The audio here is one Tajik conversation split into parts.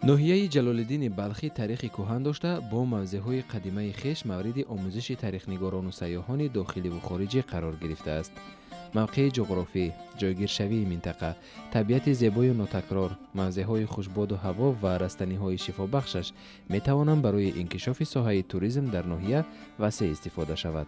Ноҳияи Ҷалолиддини Балхӣ таърихи кӯҳан дошта, бо мавзеъҳои қадимаи хеш мавриди омӯзиши таърихнигорону сайёҳони дохиливу хориҷӣ қарор гирифтааст. Мавқеи ҷуғрофӣ, ҷойгиршавии минтақа, табиати зебою нотакрор, мавзеъҳои хушбоду ҳаво ва растаниҳои шифобахшаш метавонанд барои инкишофи соҳаи туризм дар ноҳия васеъ истифода шавад.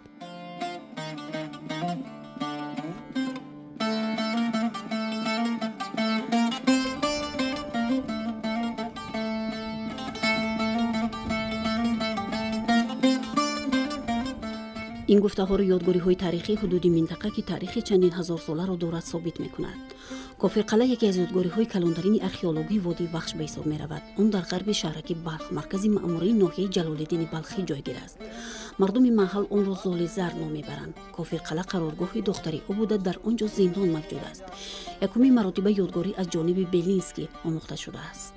Ин гуфтаҳоро ёдгориҳои таърихии ҳудуди минтақа, ки таърихи чандин ҳазорсоларо дорад, собит мекунад. Кофирқалъа яке аз ёдгориҳои калонтарини археологии водии Вахш ба ҳисоб меравад. Он дар ғарби шаҳраки Балх, маркази маъмурии ноҳияи Ҷалолиддини Балхӣ ҷойгир аст. Мардуми маҳал онро Золи Зар ном мебаранд. Кофирқалъа қароргоҳи дохтари ӯ буда, дар он ҷо зиндон мавҷуд аст. Якумин маротиба ёдгорӣ аз ҷониби Белинский омӯхта шудааст.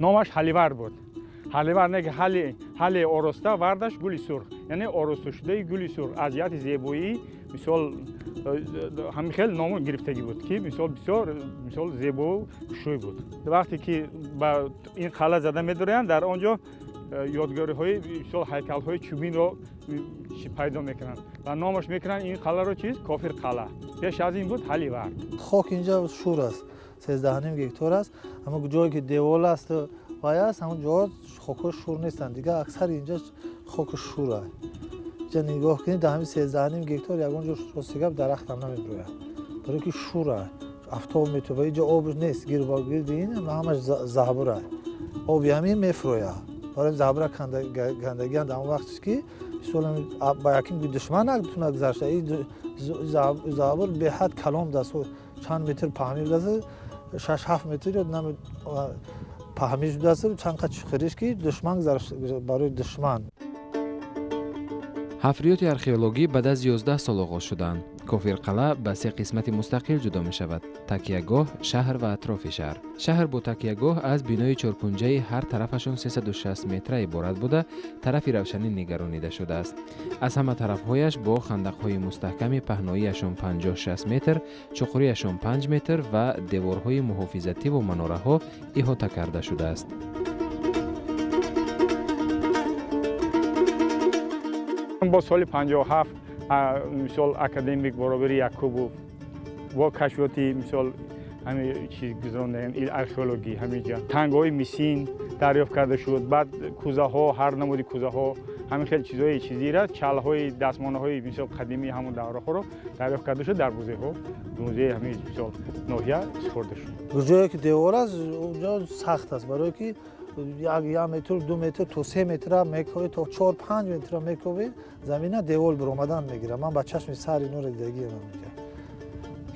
Номаш Ҳаливар буд. Ҳаливар не ки ҳали ороста, вардаш гули сурх, яъне оросташудаи гули сурх аз ҷиҳати зебоӣ, мисол ҳамин хел ном гирифтагӣ буд, ки мисол бисёр мисол зебову хушрӯй буд. Вақте ки ба ин қалъа зада медоранд, дар он ҷо ёдгориҳои мисол ҳайкалҳои чӯбинро пайдо мекунанд ва номаш мекунанд ин қалъаро чиз Кофир қалъа. Пеш аз ин буд Ҳаливар. Хок инҷа шур аст, 13.5 гектар аст. Ҳамон ҷое ки девол аст вай аст, ҳамон ҷоҳо хокҳо шур нестанд. Дигар аксари инҷа хоки шур аст. Инҷа нигоҳ кунед, дар ҳамин 13.5 гектар ягон ҷо рости гап дарахтам намебирояд, барои ки шур аст, афтоб метоба. Инҷа об нест, гирди ин ҳамаш заҳбур аст, оби ҳамин мефурӯяд. Барои заҳбура кандагиан дар он вақт ки мисол ба якин душман натуна гузашта. Ин заҳбур беҳад калон даст, чанд метр паҳмӣ будааст, 6-7 метр ё паҳмӣ шудааст, чанд қад чуқуриш ки душман барои душман. Ҳафриёти археологӣ баъд аз 11 сол оғоз шуданд. Кофирқалъа ба се қисмати мустақил ҷудо мешавад: такягоҳ, шаҳр ва атрофи шаҳр. Шаҳр бо такягоҳ аз бинои чоркунҷаи ҳар тарафашон 360 метра иборат буда, тарафи равшанӣ нигаронида шудааст. Аз ҳама тарафҳояш бо хандақҳои мустаҳками паҳноияшон 50-60 метр, чуқурияшон 5 метр ва деворҳои муҳофизативу манораҳо иҳота карда шудааст. Бо соли 57 мисол академик баробари Якубов бо кашфиёти мисол ҳамин чиз гузарондаем, археологӣ ҳамин ҷа тангҳои мисин дарёфт карда шуд, баъд кӯзаҳо, ҳар намуди кӯзаҳо, ҳамин хел чизҳои чизира, чалҳои дастмонаҳои мисол қадимии ҳамон давраҳоро дарёфт карда шуд, дар музейҳо, музеи ҳамин мисол ноҳия истифода шуд. Ҷое ки девор аст, онҷо сахт аст, барое ки як метр, 2 метр то 3 метра мекобӣ, то 4-5 метра мекобӣ, замина девол буромадан мегирад. Ман ба чашми сар инора дидагиам инҷа,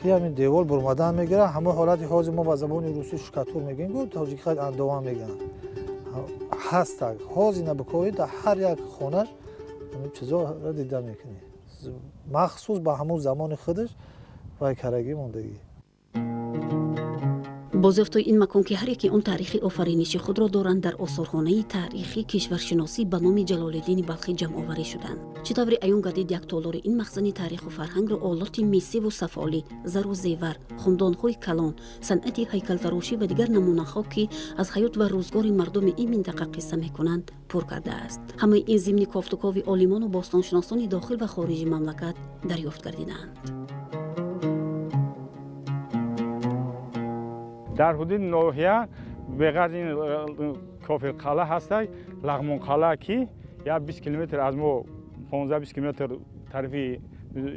ки ҳамин девол буромадан мегирад. Ҳамон ҳолати ҳозир мо ба забони русӣ штукатур мегӯем, гу тоҷикӣ андова мегӯянд, ҳастак. Ҳозир набикобӣ, дар ҳар як хонаш ҳамин чизоро дида мекунӣ, махсус ба ҳамон замони худаш вай карагӣ мондагӣ. Бозёфтҳои ин макон, ки ҳар яке он таърихи офариниши худро доранд, дар осорхонаи таърихи кишваршиносӣ ба номи Ҷалолиддини Балхӣ ҷамъоварӣ шуданд. Чӣ тавре аён гардид, як толори ин махзани таъриху фарҳангро олоти мисиву сафолӣ, зару зевар, хумдонҳои калон, санъати ҳайкалтарошӣ ва дигар намунаҳо, ки аз ҳаёт ва рӯзгори мардуми ин минтақа қисса мекунанд, пур кардааст. Ҳамаи ин зимни кофтукови олимону бостоншиносони дохил ва хориҷи мамлакат дарёфт гардидаанд. Дар ҳудуди ноҳия беғарз ин Кофирқалъа ҳаста, Лағмонқалъа, ки як 20 километр аз мо, 15-20 километр тарафи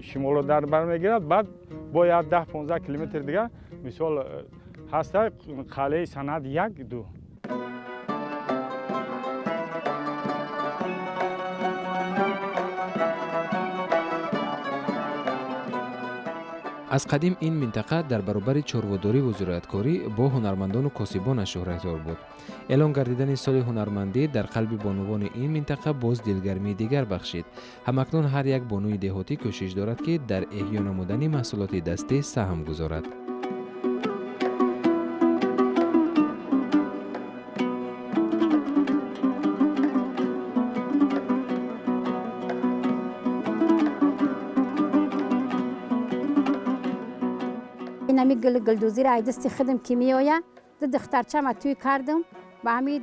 шимолро дар бар мегирад, баъд бо як 10-15 километр дигар мисол ҳаста қалъаи санъат 1-2. Аз қадим ин минтақа дар баробари чорводорӣ ву зироаткорӣ бо ҳунармандону косибонаш шӯҳратёр буд. Эълон гардидани соли ҳунармандӣ дар қалби бонувони ин минтақа боз дилгармии дигар бахшид. Ҳамакнун ҳар як бонуи деҳотӣ кӯшиш дорад, ки дар эҳё намудани маҳсулоти дастӣ саҳм гузорад. Инами гул гулдӯзиро ай дасти худам ки меоя, ду духтарчама тӯй кардам, ба ҳами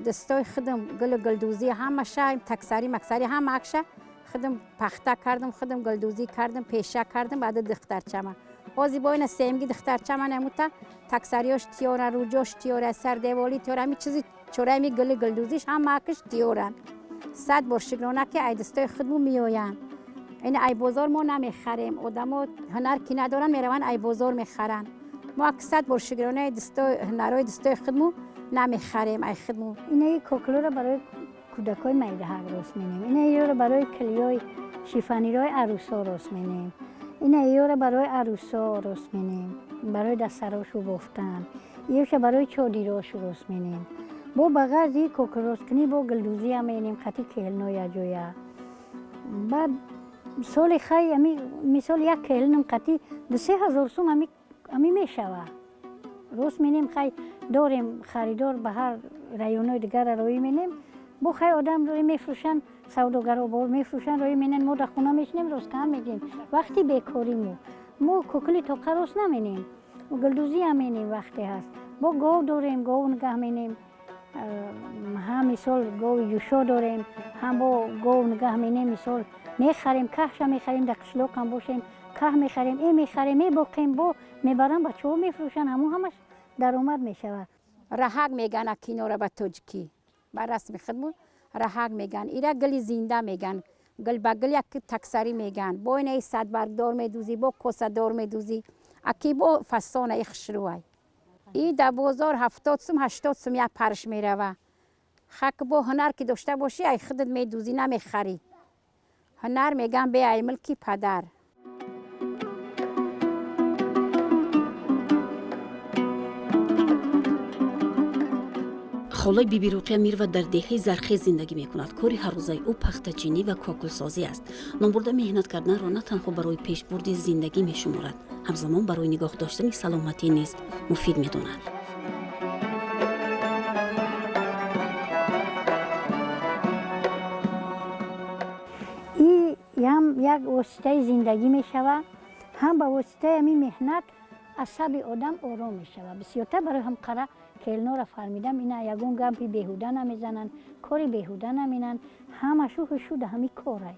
дастҳои худам гулу гулдӯзӣ ҳамаша, таксарӣ максарӣ ҳама акша худам пахта кардам, худам гулдӯзӣ кардам, пеша кардам ба ду духтарчама. Ҳозир бо ина сеюмги духтарчама намута таксариёш тиёра, рӯҷош тиёра, сардеволӣ тиёра, ҳами чизи чораи гули гулдӯзиш ҳама акш тиёранд. 100 бор шукрона ки ай дастҳои худму меоянд. Ин ай бозор мо намехарем, одамо ҳунар ки надоранд мераванд ай бозор мехаранд. Мо ак 100 бор шукронаи ҳунарҳои дастҳои худму намехарем ай худму. Инаи коклоро барои кӯдакҳои майдаҳак рост менем, инаиёро барои килиёи шифанирои арӯсо рост менем, инаиёро барои арӯсо рост менем, барои дастсарошу бофтан, иёша барои чодирошу рост менем. Бо ба ғарзи коклросткунӣ бо гулдӯзиам менем, қати кеҳлно якҷоя. Баъд соли хай мисол як кеҳлнам қати 2-3 ҳазор сум ами мешава. Рост менем, хай дорем харидор, ба ҳар районҳои дигара роӣ менем. Бо хай одам роӣ мефурӯшанд, савдогаро бор мефурӯшанд, роӣ менен, мо дар хона мешинем, росткаам мегирем. Вақти бекорӣ мо кӯкли тоқа рост наменем, гулдӯзиам менем вақте ҳаст. Бо гов дорем, гов нигаҳ менем, ҳам мисол гови ҷӯшо дорем, ҳам бо гов нигаҳ менем, мисол мехарем, каҳша мехарем, дар қишлоқам бошем, каҳ мехарем, мехарем, мебоқем, бо мебарам бачаҳо мефурӯшанд, ҳамон ҳамаш даромад мешавад. Раҳак меган акинора ба тоҷикӣ, ба расми худмон раҳак меган, ира гули зинда меган, гул ба гул як таксарӣ меган, бо инаи садбаргдор медӯзӣ, бо косадор медӯзӣ, аки бо фасона и хушрӯай. И дар бозор 70 сум 80 сум як парш мерава. Хак бо ҳунар ки дошта бошӣ, ай худат медӯзӣ, намехарӣ. Ҳунар меган бе ай мулки падар. Холаи Биби Руқия Мирова дар деҳаи Зархез зиндагӣ мекунад. Кори ҳаррӯзаи ӯ пахтачинӣ ва кокулсозӣ аст. Номбурда меҳнат карданро на танҳо барои пешбурди зиндагӣ мешуморад, ҳамзамон барои нигоҳ доштани саломатӣ низ муфид медонад. Ҳам як воситаи зиндагӣ мешавад, ҳам ба воситаи ҳамин меҳнат асаби одам ором мешавад. Бисёртар барои ҳам қара келнора фармидам, ина ягон гапи беҳуда намезананд, кори беҳуда наменанд, ҳамашу ҳушу да ҳами корай.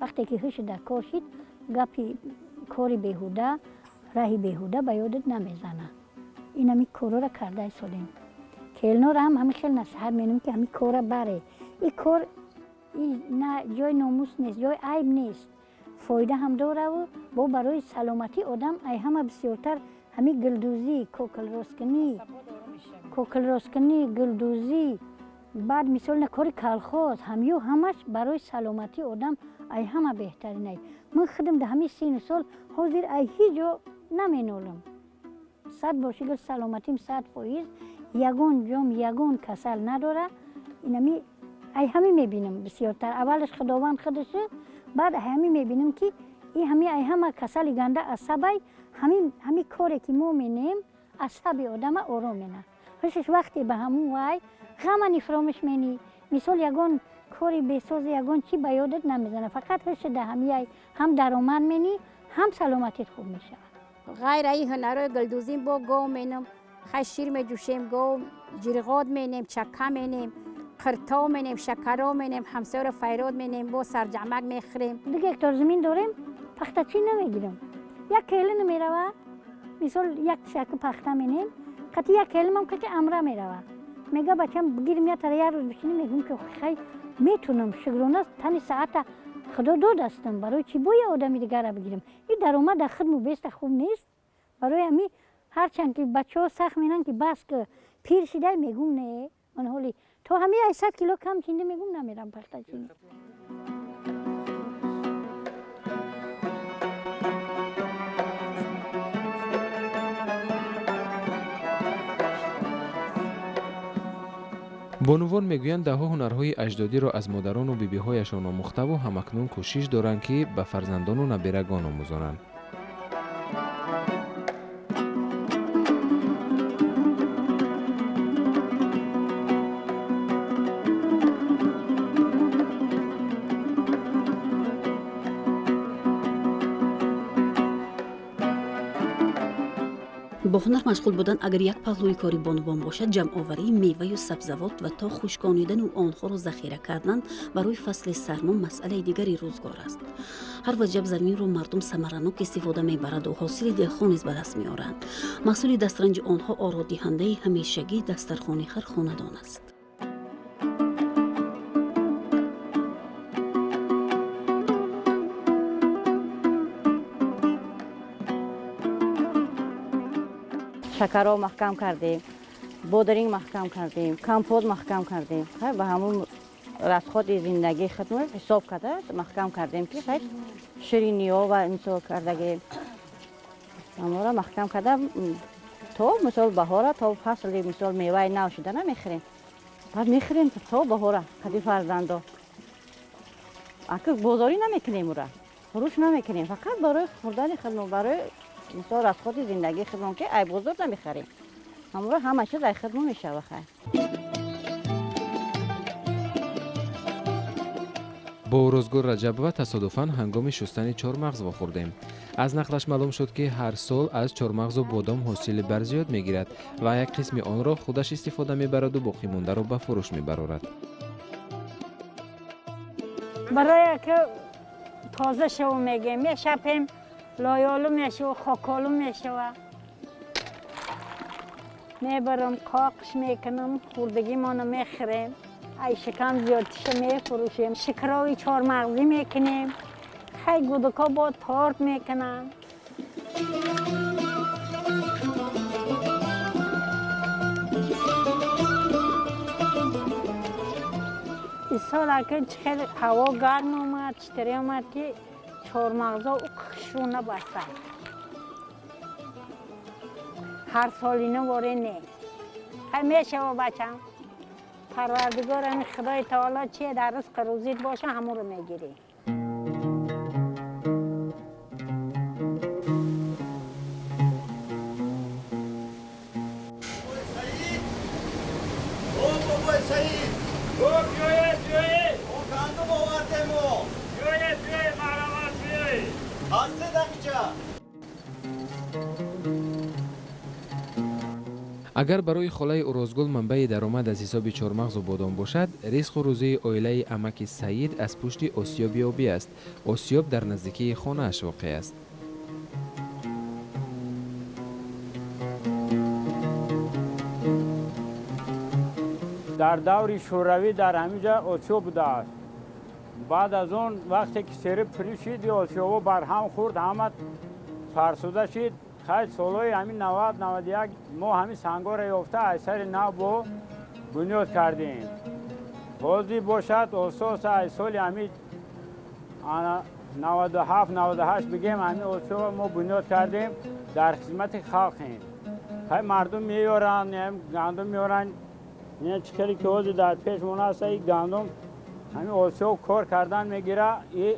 Вақте ки ҳушу дар кор шид, гапи кори беҳуда, раҳи беҳуда ба ёдат намезана. Ин ҳами корора карда истодем. Келнора ҳам ҳами хел насиҳат менам, ки ҳами кора баре. Ин кор на ҷои номус нест, ҷои айб нест, фоида ҳам дораву бо барои саломатии одам ай ҳама бисёртар ҳами гулдӯзӣ, кокилросткунӣ, гулдӯзӣ, баъд мисол на кори калхоз, ҳамю ҳамаш барои саломатии одам ай ҳама беҳтаринай. Ман худам дар ҳамин сину сол ҳозир ай ҳеҷ ҷо наменолам. 100 бор шукр саломатим 100%, ягон ҷом ягон касал надора. Инами ай ҳами мебинам бисёртар. Аввалаш Худованд худаш, баъд ай ҳами мебинам ки и ҳами ай ҳама касали ганда асабай, ҳами коре ки мо менем асаби одама ором мена. Ҳушаш вақте ба ҳамун вай ғама нифромиш менӣ, мисол ягон кори бесози ягон чӣ ба ёдат намезана, фақат ҳуша да ҳами ай ҳам даромад менӣ, ҳам саломатит хуб мешавад. Ғайр аи ҳунарҳои гулдӯзӣ бо гов менам, хай шир меҷӯшем, гов ҷирғот менем, чака менем, қирто менем, шакаро менем, ҳамсояро файрод менем, бо сарҷамак мехӯрем. 2 гектар замин дорем, пахтачӣ намегирам. Як келин мерава, мисол як шаки пахта менем, қати як келинам қати амра мерава. Мега бачам бигирим я тара як рӯз бишинем, мегӯм ки хай метунам, шукрона тани саата Худо додастам, барои чӣ боя одами дигара бигирам? Ин даромад дар худму беста хуб нест. Барои ҳами ҳарчанд ки бачаҳо сахт менанд ки бас ки пир шидай, мегӯм не, ман ҳоли то ҳами 800 кило кам чинда мегӯм намерам пахтачинӣ. Бонувон мегӯянд даҳҳо ҳунарҳои аҷдодиро аз модарону бибиҳояшон омӯхтаву ҳамакнун кӯшиш доранд, ки ба фарзандону набирагон омӯзонанд. Бо ҳунар машғул будан агар як паҳлӯи кори бонувон бошад, ҷамъоварии меваю сабзавот ва то хушконидану онҳоро захира кардан барои фасли сармо масъалаи дигари рӯзгор аст. Ҳар ваҷаб заминро мардум самаранок истифода мебараду ҳосили деҳқон низ ба даст меоранд. Маҳсули дастранҷи онҳо ородиҳандаи ҳамешагии дастархони ҳар хонадон аст. Шакарҳо маҳкам кардем, бодринг маҳкам кардем, компот маҳкам кардем. Ба ҳамун расходи зиндагии худмон ҳисоб карда маҳкам кардем, ки хай шириниҳо ва мисол кардагем, ҳамонро маҳкам карда то мисол баҳора, то фасли мисол меваи нав шудана мехӯрем. Баъд мехӯрем то баҳора қади фарзандо. Аки бозорӣ намекунем, ура фурӯш намекунем, фақат барои хӯрдани худмон, барои мисол расходи зиндагии худмон, ки ай бозор намехарем, ҳамонро ҳама чиз ай худмон мешава. Хай бо Рӯзгор Раҷабова тасодуфан ҳангоми шустани чормағз вохӯрдем. Аз нақлаш маълум шуд, ки ҳар сол аз чормағзу бодом ҳосили барзиёд мегирад ва як қисми онро худаш истифода мебараду боқимондаро ба фурӯш мебарорад. Барое ки тоза шаву мегем, мешапем, лоёлу мешава, хоколу мешава. Мебарам, қоқш мекунам, хурдагимонро мехӯрем, ай шикам зиёдтиша мефурӯшем, шикрови чормағзӣ мекунем, хай гудуко бо торт мекунам. Исол аки хеле ҳаво гарм омад, читаре омад, ки чормағзо хушрӯ набастанд. Ҳар солина воре не. Хай мешава бачам. Парвардигор ами Худои Таоло чие дар ризқи рӯзит боша, ҳамонро мегирӣ. Агар барои холаи Урозгул манбаи даромад аз ҳисоби чормағзу бодом бошад, ризқу рӯзии оилаи амаки Саид аз пушти осиёби обӣ аст. Осиёб дар наздикии хонааш воқеъ аст. Дар даври шӯравӣ дар ҳамин ҷо осиёб будааст. Баъд аз он вақте ки сери пурӣ шид, осиёбо барҳам хӯрд, ҳама фарсуда шид. Хай солҳои ҳамин 90-91 мо ҳамин сангҳоро ёфта аз сари нав бо бунёд кардем. Ҳозир бошад ососа аз соли ҳамин 97-98 бигем ҳамин осиёбо мо бунёд кардем, дар хизмати халқем. Хай мардум меёранд, гандум меёранд. Чӣ хеле ки ҳозир дар пешмон аст, ин гандум ҳамин осиёб кор кардан мегира, и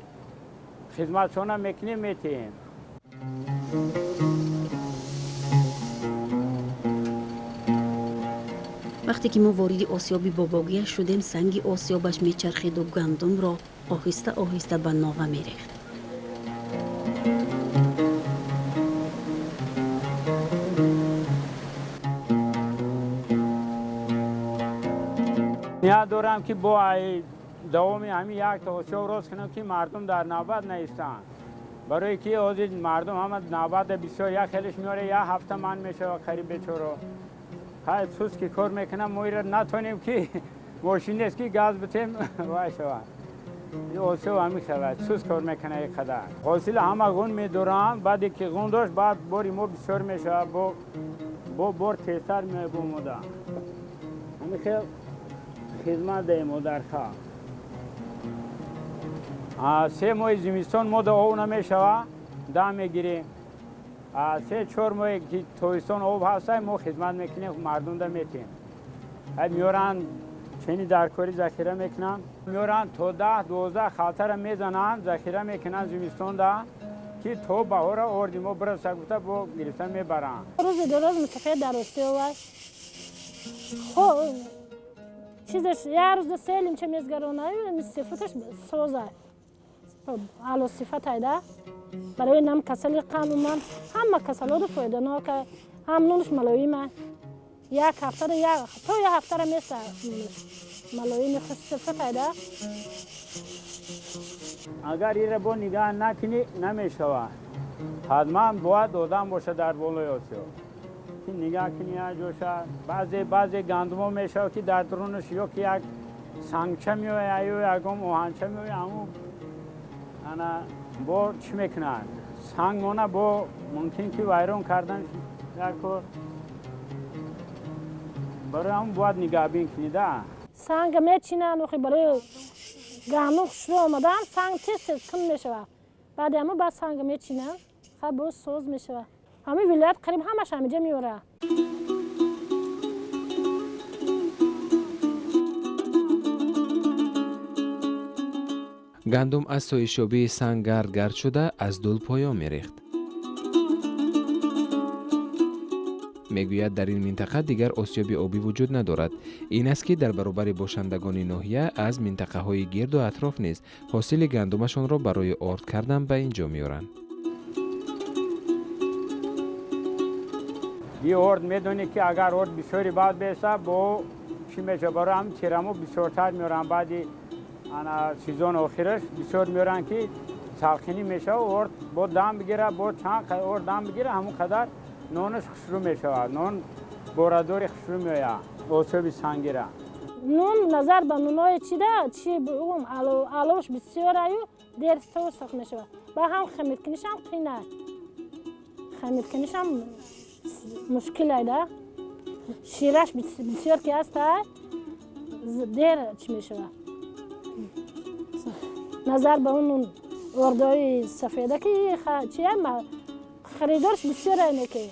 хизматшона мекунем, метиҳем. Вақте ки мо вориди осиёби бобогиаш шудем, санги осиёбаш мечархиду гандумро оҳиста оҳиста ба нова мерехт. Ният дорам, ки бо давоми ҳамин якта осиёб рост кунам, ки мардум дар навбат наистанд. Барое ки ҳозир мардум ҳама навбата бисёр, як хелеш меоре, як ҳафта ман мешава қариб бечоро. Хай сус ки кор мекунам, мо ира натонем, ки мошин нест, ки газ битем вай шавад. Ин осиёб ҳамин хел сус кор мекунад ин қадар. Ҳосила ҳама ғун медоранд, баъде ки ғун дошт, баъд бори мо бисёр мешавад, бо бор тезтар меояд бо мода. Ҳамин хел хизмат даҳем мо дар халқ. 3 моҳи зимистон мода об намешава, дам мегирем. 3-4 моҳе ки тобистон об ҳаста, мо хизмат мекунем, мардумда метиҳем. Меоранд чени даркорӣ захира мекунанд, меоранд то 10-12 халтара мезананд, захира мекунанд зимистонда, ки то баҳора орди мо бираса гуфта бо гирифта мебаранд. Рӯзи дуроз мусафир дар осиёб чизаш як рӯз селим ча мезгаронаю, сифаташ соза ало сифат айда. Барои нам касали қанд, уман ҳама касалоро фоиданока. Ҳам нунаш малоима. Як ҳафтара як то як ҳафтара меса нунаш. Малоими хушсифатайда. Агар ира бо нигаҳ накунӣ намешавад. Ҳатман бояд одам бошад дар болои осиё. Ки нигаҳ кунӣ як ҷоша. Баъзе гандумо мешавад ки дар дарунаш ё ки як сангча меояд ё ягон оҳанча меояд, ҳамун ана бо чӣ мекунад? Санг мона бо мумкин ки вайрон кардан як кор. Барои ҳамун бояд нигаҳбин кунӣ да. Санг мечинанд, охи барои гандум хушрӯ омадан санг тез тез кун мешавад. Баъди ҳамун баъд санг мечинанд, хай боз соз мешавад. Ҳамин вилоят қариб ҳамаш ҳамиҷа меорад. Гандум аз соишёбии санг гард гард шуда аз дул поён мерехт. Мегӯяд, дар ин минтақа дигар осиёби обӣ вуҷуд надорад. Ин аст ки дар баробари бошандагони ноҳия аз минтақаҳои гирду атроф низ ҳосили гандумашонро барои орд кардан ба ин ҷо меоранд. И орд медонӣ ки агар орд бисёри баъд беса бо чӣ мешавад? Барои ҳамин тирамо бисёртар меоранд. Баъди ана сезон охираш бисёр меоранд ки салқинӣ мешавад, орд бо дам бигира, бо чанд орд дам бигира, ҳамон қадар нонаш хушрӯ мешавад. Нон борадори хушрӯ меояд осиёби сангира. Нун назар ба нунои чида чи бугум аловш бисёр аю дер сох мешавад. Ба ҳам хамиркунишам қина. Хамиркунишам мушкил айда. Шираш бисёр ки аст, дер чӣ мешавад. Назар ба он ордои сафеда ки чия харидорш бисёр айне ки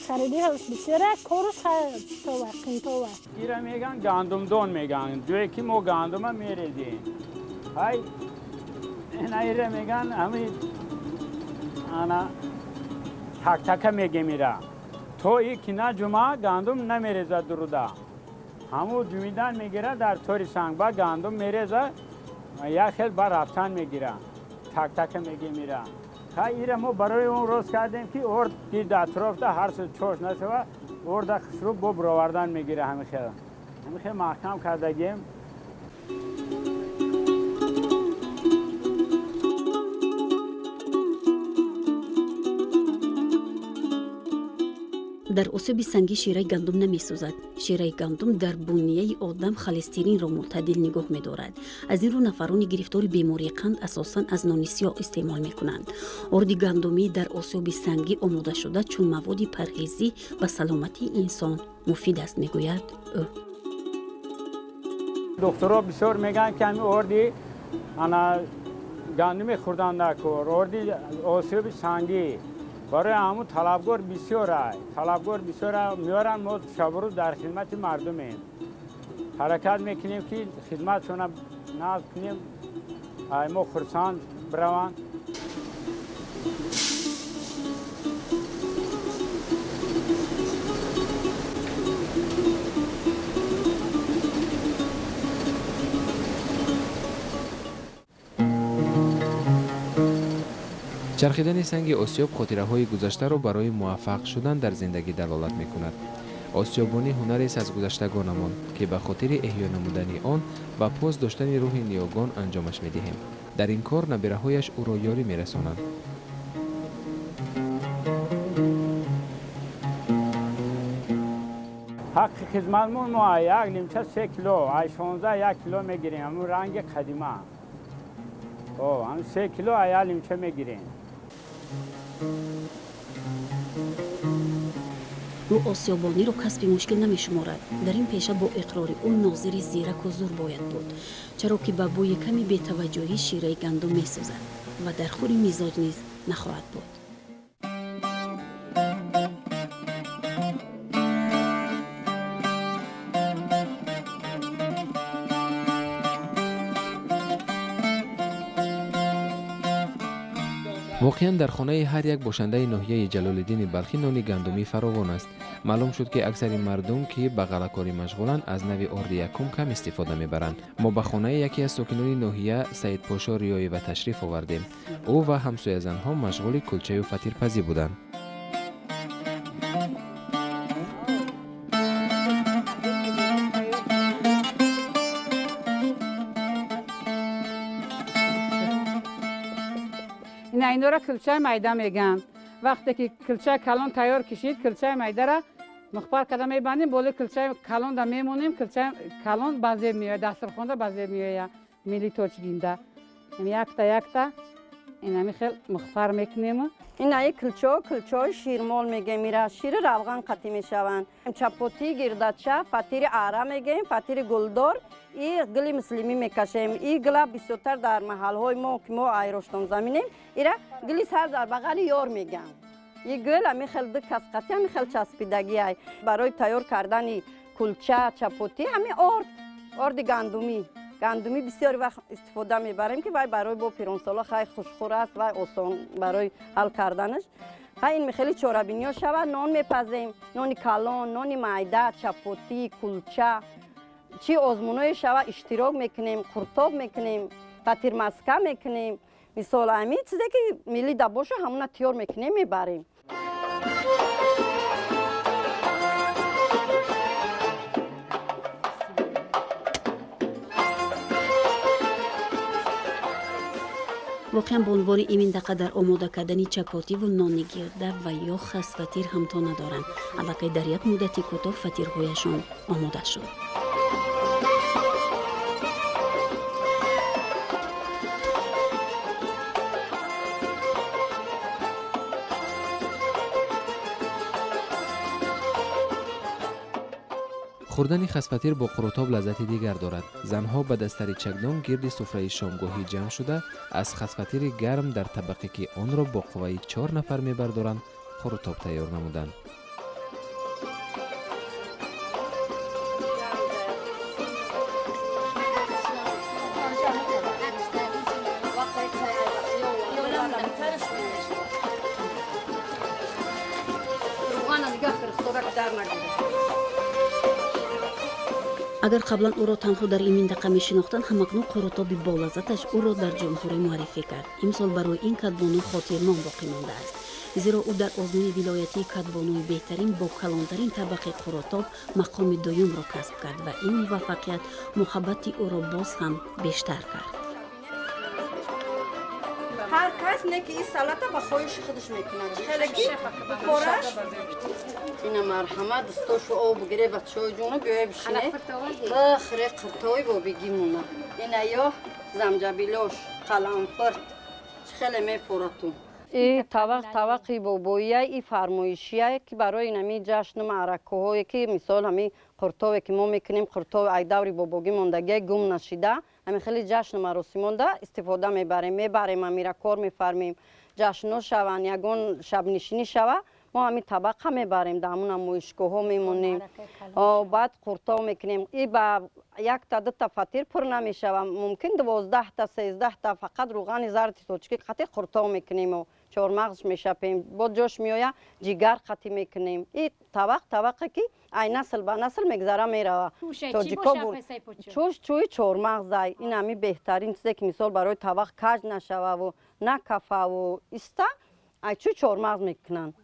харидорш бисёр корш това қинтова. Ира меган гандумдон меган, ҷое ки мо гандума мерезем. Ҳай ина ира меган ҳами ана тактака мегем ира. То и ки на ҷума гандум намерезад дуруда. Ҳамун ҷумидан мегирад дар тори санг, ба гандум мерезад, як хел ба рафтан мегирад. Тактака мегем ира. Ха ира мо барои он рост кардем ки орд гирд атрофда ҳар сӯ чош нашавад, орда хушрӯ бо бировардан мегирад ҳамин хел. Ҳамин хел маҳкам кардагем. Дар осиёби сангӣ шираи гандум намесӯзад. Шираи гандум дар бунияи одам холестеринро мӯътадил нигоҳ медорад. Аз ин рӯ нафарони гирифтори бемории қанд асосан аз нони сиёҳ истеъмол мекунанд. Орди гандумӣ дар осиёби сангӣ омодашуда чун маводи парҳезӣ ба саломатии инсон муфид аст, мегӯяд ӯ. Духтуро бисёр мегӯянд ки ҳамин орди ана гандуми хӯрдан накор, орди осиёби сангӣ. Барои ҳамун талабгор бисёр ай, талабгор бисёр меоранд. Мо шабу рӯз дар хидмати мардумем, ҳаракат мекунем ки хидматшона назм кунем, ай мо хурсанд бираванд. Чархидани санги осиёб хотираҳои гузаштаро барои муваффақ шудан дар зиндагӣ далолат мекунад. Осиёбонӣ ҳунарест аз гузаштагонамон, ки ба хотири эҳё намудани он ва пос доштани рӯҳи ниёгон анҷомаш медиҳем. Дар ин кор набираҳояш ӯро ёрӣ мерасонанд. Ҳаққи хизматмон мо як нимча 3 кило, ай 16 як кило мегирем, ҳамун ранги қадима. Ҳамун 3 кило ай як нимча мегирем. Ӯ осиёбониро касби мушкил намешуморад. Дар ин пеша бо иқрори ӯ нозири зираку зур бояд буд, чаро ки ба бӯи ками бетаваҷҷӯҳӣ шираи гандум месӯзад ва дар хури мизоҷ низ нахоҳад буд. Воқеан дар хонаи ҳар як бошандаи ноҳияи Ҷалолиддини Балхӣ нони гандумӣ фаровон аст. Маълум шуд, ки аксари мардум, ки ба ғаллакорӣ машғуланд, аз нави орди якум кам истифода мебаранд. Мо ба хонаи яке аз сокинони ноҳия Саидпошо Риёева ташриф овардем. Ӯ ва ҳамсоязанҳо машғули кулчаю фатирпазӣ буданд. Ина инора кулчаи майда мегӯянд. Вақте ки кулчаи калон тайёр кишид, кулчаи майдара мухпар карда мебандем, болои кулчаи калонда мемонем, кулчаи калон ба зеб меояд, дастархонда ба зеб меояд, милли тоҷгинда. Якта якта инами хел мухпар мекунем. Инаи кулчаҳо кулчаҳои ширмол мегӯем, ира шири равған қатӣ мешаванд. Чапотӣ, гирдача, фатири ара мегӯем, фатири гулдор, и гули муслимӣ мекашем. И гула бисёртар дар маҳалҳои мо, ки мо айроштонзаминем, ира гули сар дар бағали ёр мегӯянд. И гул ами хел ду кас қатӣ, ами хел часпидагиай. Барои тайёр кардани кулча, чапотӣ ҳами орд, орди гандумӣ. Гандумӣ бисёр вақт истифода мебарем, ки вай барои бо пиронсола хай хушхӯр аст, вай осон барои ҳал карданаш. Хай ин хеле чорабиниҳо шавад, нон мепазем, нони калон, нони майда, чапотӣ, кулча, чӣ озмуное шавад иштирок мекунем, қуртоб мекунем, фатирмаска мекунем. Мисол ҳамин чизе ки миллӣ да боша, ҳамона тиёр мекунем, мебарем. Воқеан бонувони ин минтақа дар омода кардани чапотиву нони гирда ва ё хасфатир ҳамто надоранд. Аллакай дар як муддати кӯтоҳ фатирҳояшон омода шуд. Хӯрдани хасфатир бо қурутоб лаззати дигар дорад. Занҳо ба дастари чакдон гирди суфраи шомгоҳӣ ҷамъ шуда, аз хасфатири гарм дар табақе, ки онро бо қувваи 4 нафар мебардоранд, қурутоб тайёр намуданд. Агар қаблан ӯро танҳо дар ин минтақа мешинохтанд, ҳамакнун қурутоби болаззаташ ӯро дар ҷумҳурӣ муаррифӣ кард. Имсол барои ин кадбону хотирмон боқӣ мондааст, зеро ӯ дар озмуни вилоятии кадбонуи беҳтарин бо калонтарин табақи қурутоб мақоми дуюмро касб кард ва ин муваффақият муҳаббати ӯро боз ҳам бештар кард. Ҳар кас не ки ин салата ба хоҳиши худаш мекунад. Хеле ки бихӯраш. Ина марҳамат, дастошо об бигире, бачаҳои ҷону биёе бишине. Бихӯре қуртои бобигимона. Ина ё замҷабилош, қаламфурт. Хеле мефӯратун. И табақ табақи бобоия, и фармоишия, ки барои инами ҷашну маъракаҳое, ки мисол ҳами қуртове ки мо мекунем, қуртови ай даври бобогӣ мондагия гум нашида, ҳами хеле ҷашну маросимонда истифода мебарем, мебарем, амира кор мефармем, ҷашнҳо шаванд, ягон шабнишинӣ шава, мо ҳами табақа мебарем, дар ҳамун намоишгоҳҳо мемонем, баъд қуртов мекунем. И ба якта дута фатир пур намешава, мумкин 12та 13та фақат рӯғани зарди точки қатӣ қуртов мекунем, чормағз мешапем, бо ҷош меоя ҷигар қатӣ мекунем. И табақ табақе ки ай насл ба насл мегзара мерава. Тоҷико чӯш чӯи чормағзай. Ин ҳами беҳтарин чизе ки мисол барои табақ каҷ нашававу накафаву иста, ай чӯ чормағз мекунанд.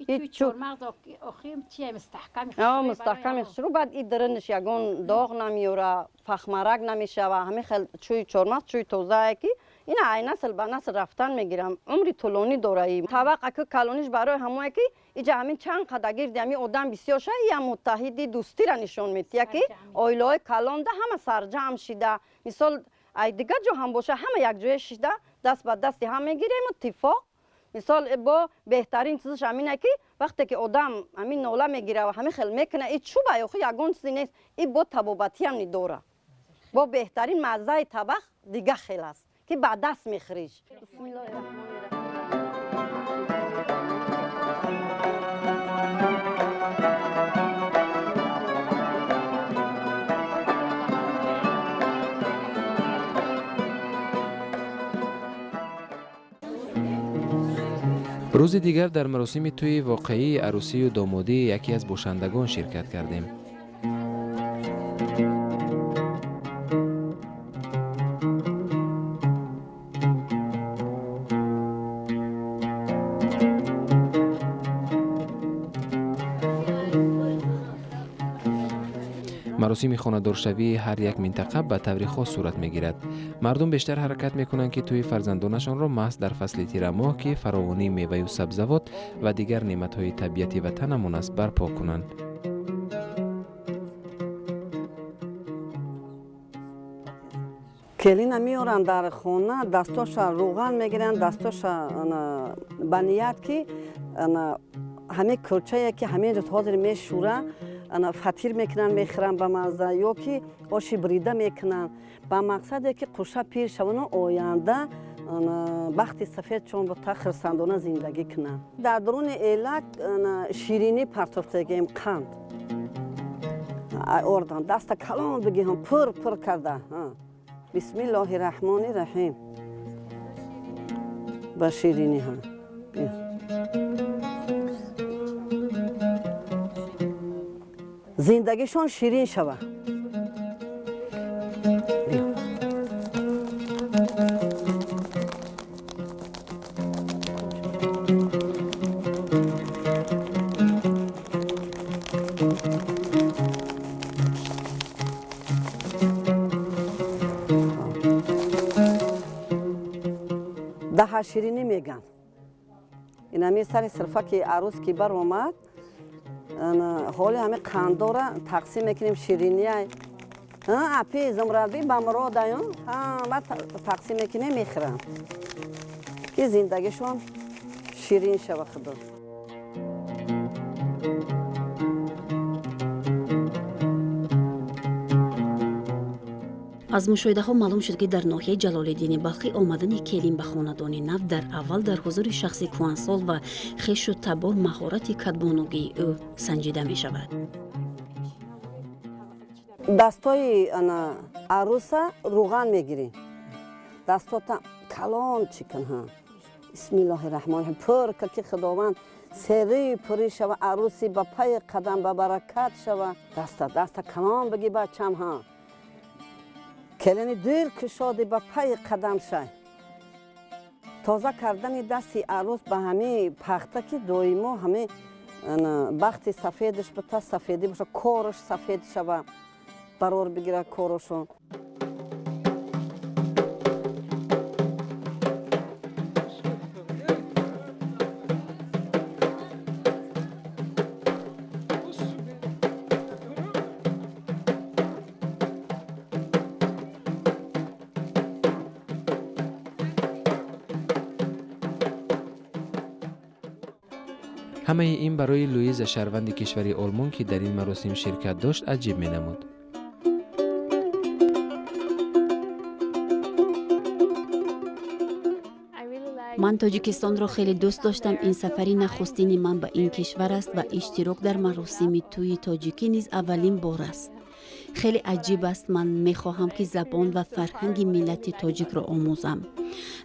Мустаҳками хушрӯ, баъд и диринш ягон доғ намеёра, фахмарак намешава. Ҳами хел чӯи чормағз чӯи тозае ки ина ай насл ба насл рафтан мегирам, умри тӯлонӣ дора. Табақ аку калониш барои ҳамое ки иҷа ҳамин чанд қада гирди ҳами одам бисёр ша, ия муттаҳиди дӯстира нишон медиҳя, ки оилаҳои калонда ҳама сарҷамъ шида, мисол ай дигар ҷо ҳам боша, ҳама якҷоя шида даст ба дасти ҳам мегирему иттифоқ. Мисол бо беҳтарин чизаш ҳамине ки вақте ки одам ҳамин нола мегира ва ҳамин хел мекуна, и чӯба охи ягон чизе нест, и бо табобатиам нидора. Бо беҳтарин маззаи табақ дига хел аст, ки ба даст мехӯриш. Рӯзи дигар дар маросими тӯи воқеии арӯсию домодии яке аз бошандагон ширкат кардем. Маросими хонадоршавии ҳар як минтақа ба таври хос сурат мегирад. Мардум бештар ҳаракат мекунанд, ки тӯи фарзандонашонро маҳз дар фасли тирамоҳ, ки фаровонии меваю сабзавот ва дигар неъматҳои табиати ватанамон аст, барпо кунанд. Келина меоранд дар хона, дастоша рӯған мегиранд, дастоша ба ният ки ҳамин кулчае ки ҳамин рӯз ҳозир мешӯра, фатир мекунанд, мехӯранд ба мазза, ё ки оши бурида мекунанд ба мақсаде ки қуша пир шавану оянда бахти сафед чон бута хирсандона зиндагӣ кунанд. Дар дуруни элак ширинӣ партофтагием, қанд ордан, даста калон бигиҳам, пур пур карда. Бисмиллоҳи раҳмони раҳим, ба ширинӣ ҳам. Зиндагишон ширин шава. Даҳа ширинӣ меган. Инами сари сирфа ки арӯз ки баромад, ҳоли ҳами қандора тақсим мекунем, шириния апи зумраби ба муродаю ҳама тақсим мекунем, мехӯрам ки зиндагишон ширин шава. Худо. Аз мушоҳидаҳо маълум шуд, ки дар ноҳияи Ҷалолиддини Балхӣ омадани келин ба хонадони нав дар аввал дар ҳузури шахси кӯҳансол ва хешу табор маҳорати кадбонугии ӯ санҷида мешавад. Дастои арӯса рӯған мегирӣ, дастота калон чикн. Ҳа, бисмиллоҳи раҳмони раҳим, пур ка ки Худованд серии пурӣ шава, арӯси ба пайи қадам ба баракат шава. Даста даста калон бигӣ, бачам. Ҳа, келини дил кушоди, ба пайи қадам шай. Тоза кардани дасти арӯс ба ҳамин пахта, ки доимо ҳамин бахти сафедаш бута, сафедӣ боша, кораш сафед шава, барор бигира корошон. Ҳамаи ин барои Луиза, шаҳрванди кишвари Олмон, ки дар ин маросим ширкат дошт, аҷиб менамуд. Ман Тоҷикистонро хеле дӯст доштам. Ин сафари нахустини ман ба ин кишвар аст ва иштирок дар маросими тӯйи тоҷикӣ низ аввалин бор аст. Хеле аҷиб аст. Ман мехоҳам, ки забон ва фарҳанги миллати тоҷикро омӯзам.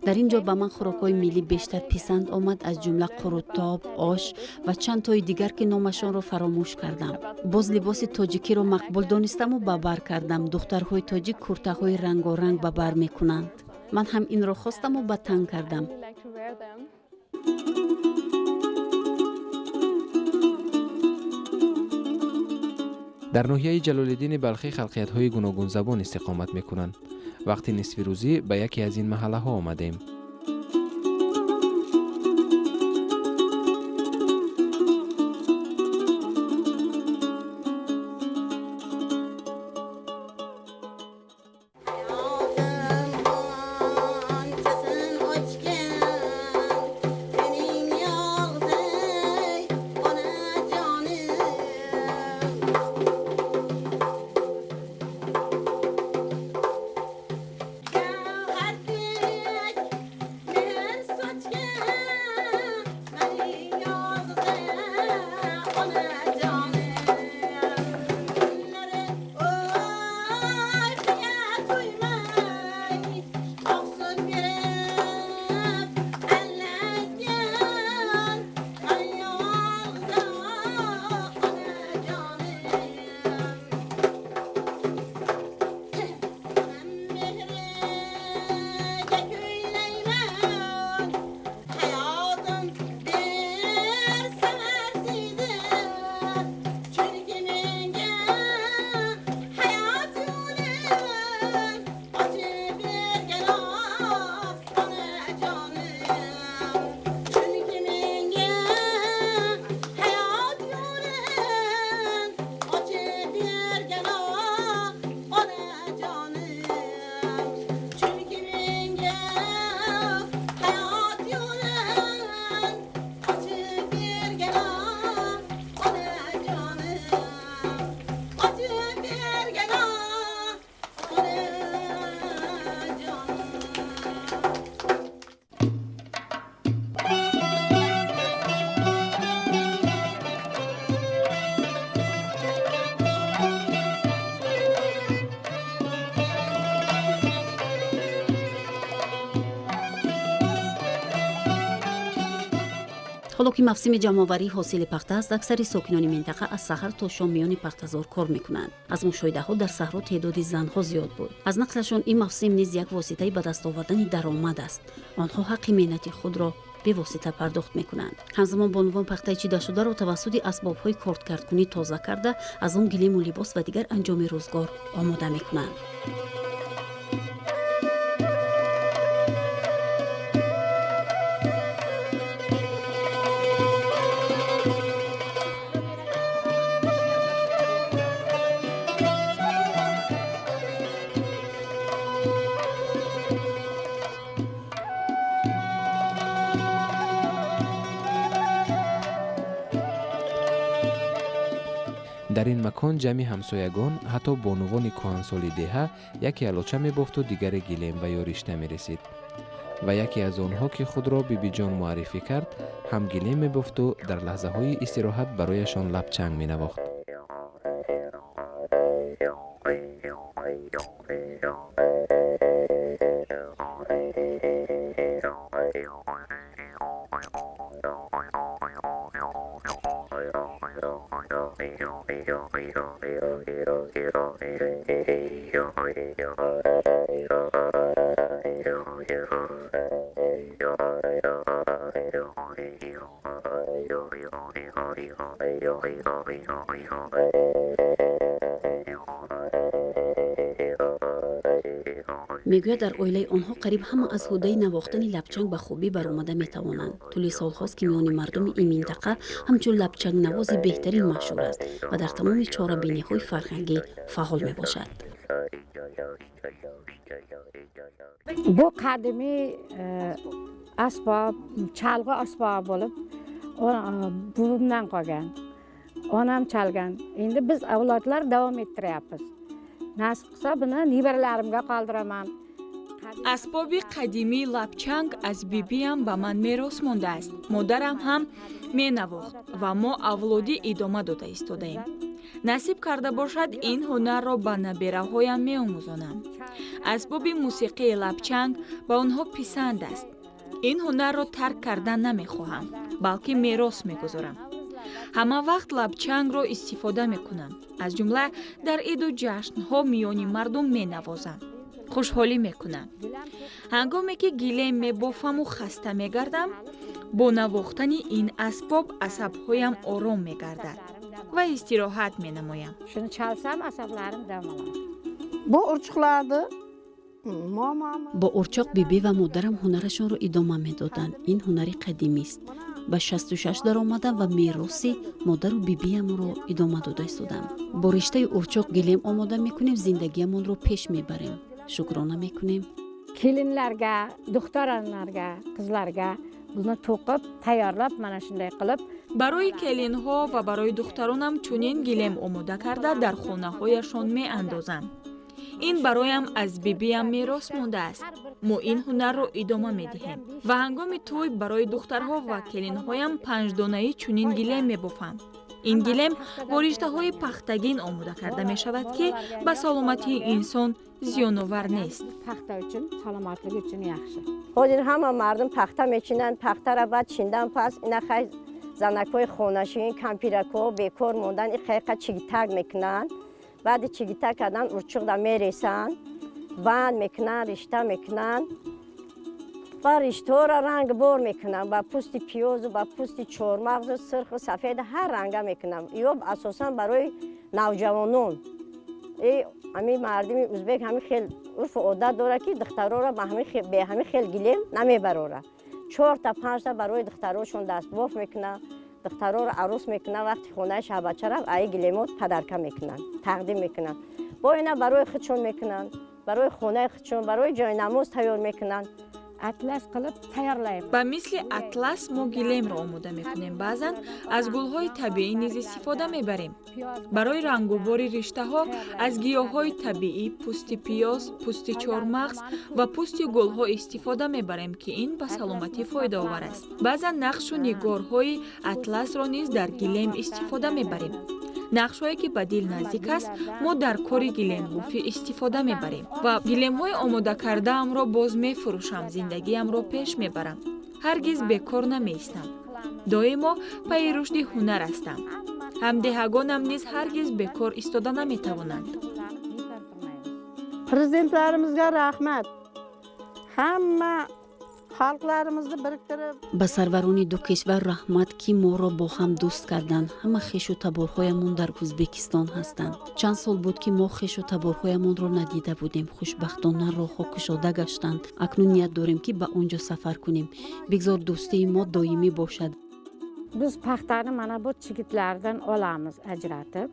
Дар ин ҷо ба ман хӯрокҳои миллӣ бештар писанд омад, аз ҷумла қурутоб, ош ва чанд тои дигар, ки номашонро фаромӯш кардам. Боз либоси тоҷикиро мақбул донистаму ба бар кардам. Духтарҳои тоҷик куртаҳои рангоранг ба бар мекунанд. Ман ҳам инро хостаму ба тан кардам. Дар ноҳияи Ҷалолиддини Балхӣ халқиятҳои гуногунзабон истиқомат мекунанд. Вақти нисфирӯзӣ ба яке аз ин маҳаллаҳо омадем. Ҳоло ки мавсими ҷамъоварии ҳосили пахта аст, аксари сокинони минтақа аз саҳар то шом миёни пахтазор кор мекунанд. Аз мушоҳидаҳо дар саҳро теъдоди занҳо зиёд буд. Аз нақлашон ин мавсим низ як воситаи ба даст овардани даромад аст. Онҳо ҳаққи меҳнати худро бевосита пардохт мекунанд. Ҳамзамон бонувон пахтаи чидашударо тавассути асбобҳои кордкардкунӣ тоза карда, аз он гилему либос ва дигар анҷоми рӯзгор омода мекунанд. Дар ин макон ҷамъи ҳамсоягон, ҳатто бонувони кӯҳансоли деҳа, яке алоча мебофту дигаре гилем ва ё ришта мересид. Ва яке аз онҳо, ки худро Бибиҷон муаррифӣ кард, ҳам гилем мебофту дар лаҳзаҳои истироҳат барояшон лабчанг менавохт. Мегӯяд, дар оилаи онҳо қариб ҳама аз ҳудаи навохтани лабчанг ба хубӣ баромада метавонанд. Тӯли солҳост, ки миёни мардуми ин минтақа ҳамчун лабчангнавози беҳтарин машҳур аст ва дар тамоми чорабиниҳои фарҳангӣ фаъол мебошад. Бу қадимиy asbob, chalg'i asbobi bo'lib, buvimdan qolgan, onam chalgan. Endi biz avlodlar davom ettiryapmiz. Nasib qilsa, buni nevaralarimga qoldiraman. Асбоби қадимии лабчанг аз бибиям ба ман мерос мондааст. Модарам ҳам менавохт ва мо авлодӣ идома дода истодаем. Насиб карда бошад, ин ҳунарро ба набераҳоям меомӯзонам. Асбоби мусиқии лабчанг ба онҳо писанд аст. Ин ҳунарро тарк кардан намехоҳам, балки мерос мегузорам. Ҳама вақт лабчангро истифода мекунам. Аз ҷумла дар иду ҷашнҳо миёни мардум менавозам, хушҳолӣ мекунам. Ҳангоме ки гилем мебофаму хаста мегардам, бо навохтани ин асбоб асабҳоям ором мегардад ва истироҳат менамоям. Shuni chalsam, asablarim dam oladi. Bu urchuqlarni Бо урчоқ бибӣ ва модарам ҳунарашонро идома медоданд. Ин ҳунари қадимист. Ба 66 даромадам ва мероси модару бибиямро идома дода истодам. Бо риштаи урчоқ гилем омода мекунем, зиндагиямонро пеш мебарем, шукрона мекунем. Kelinlarga, duxtaronlarga, qizlarga buni to'qib, tayyorlab, mana shunday qilib. Барои келинҳо ва барои духтаронам чунин гилем омода карда дар хонаҳояшон меандозам. Ин бароям аз бибиям мерос мондааст. Мо ин ҳунарро идома медиҳем ва ҳангоми тӯй барои духтарҳо ва келинҳоям панҷдонаи чунин гилем мебофам. Ин гилем бо риштаҳои пахтагин омода карда мешавад, ки ба саломатии инсон зиёновар нест. Paxta uchun, salomatlik uchun yaxshi. Ҳозир ҳама мардум пахта мечинанд. Пахтара баъд чиндан пас ина хай занакҳои хонашин, кампиракҳо бекор мондан, и хайқа чигитак мекунанд. Баъди чигитак кардан урчуқда мересанд, банд мекунанд, ришта мекунанд ва риштаҳоро рангбор мекунанд ба пӯсти пиёзу ба пӯсти чормағзу сирху сафед, ҳар ранга мекунанд. Ё асосан барои навҷавонон. Ҳамин мардуми узбек ҳамин хел урфу одат дорад, ки духтарора бе ҳамин хел гилем намебарорад. Чорта, панҷта барои духтарошон дастбоф мекунанд, духтарора арӯс мекунанд. Вақти хонаи шаҳбача рафт, аи гилемот падарка мекунанд, тақдим мекунанд. Бо ина барои худшон мекунанд, барои хонаи худшон, барои ҷойнамоз тайёр мекунанд. Atlas qilib tayyorlaymiz. Ба мисли атлас мо гилемро омода мекунем. Баъзан аз гулҳои табиӣ низ истифода мебарем. Барои рангубори риштаҳо аз гиёҳҳои табиӣ, пӯсти пиёз, пӯсти чормағз ва пӯсти гулҳо истифода мебарем, ки ин ба саломатӣ фоидаовар аст. Баъзан нақшу нигорҳои атласро низ дар гилем истифода мебарем. Нақшҳое, ки ба дил наздик аст, мо дар кори гилембофӣ истифода мебарем ва гилемҳои омодакардаамро боз мефурӯшам, зиндагиамро пеш мебарам. Ҳаргиз бекор намеистам. Доимо пайи рушди ҳунар ҳастам. Ҳамдеҳагонам низ ҳаргиз бекор истода наметавонанд. Prezidentlarimizga rahmat. Hamma xalqlarimizni biriktirib. Ба сарварони ду кишвар раҳмат, ки моро бо ҳам дӯст карданд. Ҳама хешу таборҳоямон дар Ӯзбекистон ҳастанд. Чанд сол буд, ки мо хешу таборҳоямонро надида будем. Хушбахтона, роҳҳо кушода гаштанд. Акнун ният дорем, ки ба он ҷо сафар кунем. Бигзор дӯстии мо доимӣ бошад. Biz paxtani mana bu chigitlardan olamiz, ajratib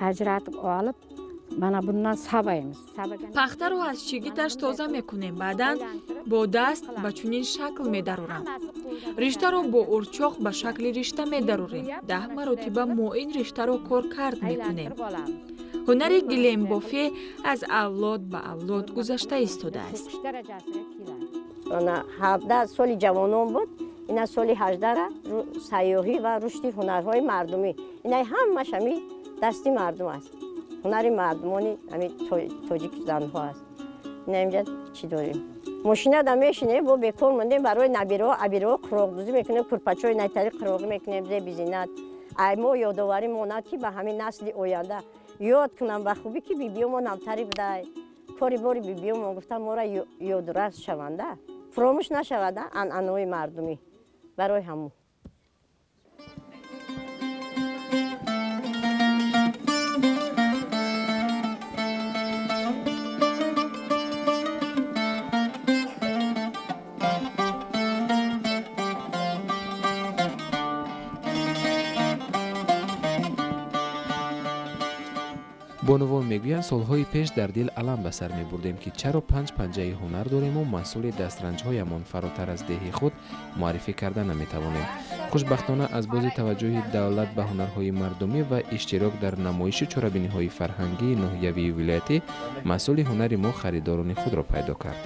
ajratib olib, mana bundan sabaymiz. Пахтаро аз чигиташ тоза мекунем, баъдан бо даст ба чунин шакл медарорам. Риштаро бо урчоқ ба шакли ришта медарорем. 10 маротиба мо ин риштаро коркард мекунем. Ҳунари гилембофӣ аз авлод ба авлод гузашта истодааст. 17 соли ҷавонон буд, ина соли 18 сайёҳӣ ва рушди ҳунарҳои мардумӣ. Ина ҳамаш ҳами дасти мардум аст, ҳунари мардумони ҳами тоҷик занҳо аст. Ина инҷа чӣ дорем? Мошинада мешинем, бо бекор мондем, барои набираҳо, абираҳо қуроқдӯзӣ мекунем, курпачои найтари қуроғӣ мекунем, зеби зинат. Ай мо ёдоварӣ монад, ки ба ҳамин насли оянда ёд кунам ба хубӣ, ки бибиёмон ҳамтари будай, кори бори бибиёмон гуфта моро ёдрас шаванда, фуромӯш нашавада анъанаҳои мардумӣ барои ҳамун. Бонувон мегӯянд, солҳои пеш дар дил алам ба сар мебурдем, ки чаро панҷ панҷаи ҳунар дорему маҳсули дастранҷҳоямон фаротар аз деҳи худ муаррифӣ карда наметавонем. Хушбахтона, аз бози таваҷҷӯҳи давлат ба ҳунарҳои мардумӣ ва иштирок дар намоишу чорабиниҳои фарҳангии ноҳиявию вилоятӣ маҳсули ҳунари мо харидорони худро пайдо кард.